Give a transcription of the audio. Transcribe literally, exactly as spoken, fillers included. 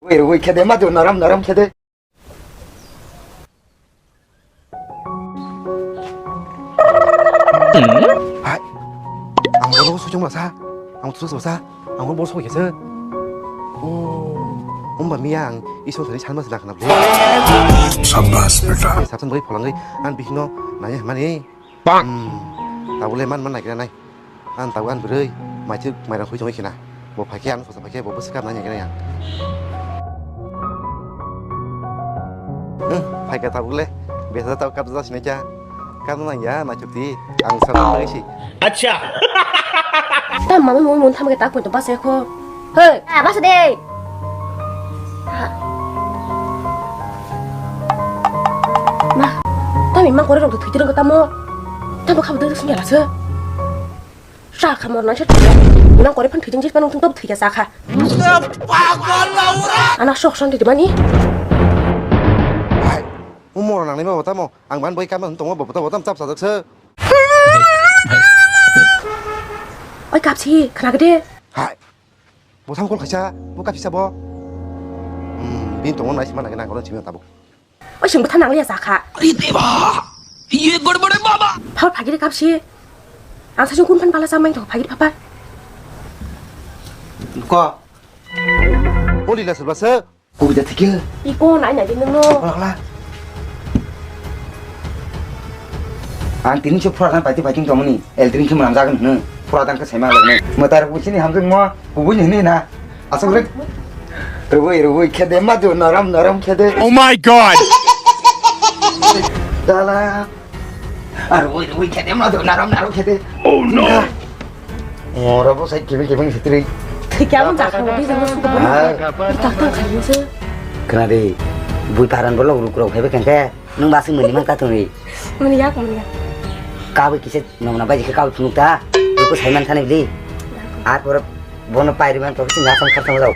Rwui rwui khe de, ma do norom norom khe de. Hai. Ang bono sojong masa. Ang tu sa. Ang bono sojong khe se. Oh. Umba miya ang iso sari san mas lakna bli. Sabas beta. Sabsan bari pholangwi an bihno nanya mani. Hmm. Tabule man man naikra nai. An tabuk an bwrwi maitwk mairang khui tongwi khina. Bo phaikhe ang sosa phaikhe bo bwswk kap nai naikra yang. Hmm, phaikha tabuk le. Besa tabuk kap jasa sinai kya. Kap nang ya naitwk di. Ang sabsan bari si. Acha. Tam mama mo mon tham ke tak pun to bas ekho. Hei, ah, bas de. Ma, tami mang kore rok thwi tirang tamo. Tamo khabo de sung yala se. Sa kha mor nang se. Nang kore phan thwi jing jis panung tung to thwi ya sa kha. Ana sok son di mani. Hai, mo mor nang ni ma tamo. Ang ban boi kam tong bo bo tam chap sa se. Oi kapsi khna gede. Hai. Bo tham kol khaisa, bo kapsi sabo. Hmm, bin tongo nai sima nang nang kono simi tabo. Oi sing bwtha nang liya sakha. Ari deba. Ye godbode baba. Phau phagiri kapsi. Ang sa sing kun phan pala samai to phagiri papa. Ko. Oli la sulba se. Kubui da thikhe. Iko nai nai din no. Wala wala. Ang tini se phura dan paiti paiti tongmani. El tini se manam jagan hnu. Phura dan ka saima lagni. Matar kuchini hamjung mo. Kubui ni ni na. Asok rek. Rubui rubui khede madu naram naram khede. Oh my god. Dala. Ar oi oi khede ma do naram naram khede. Oh no. Ora bo sai kibing kibing sitri. Thik ya mun jakha bo bijang suka bo. Ah. Tak tak khai se. Kena de. Bui paran bo log ruk rok hebe kengke. Nung basing muni mang ta tuni. Muni ya muni ya. Ka bai kise nong na bai ke ka phunuk ta. Ko sai man thani bli. Ar por bono pairi man to kise ngasam khartam rok.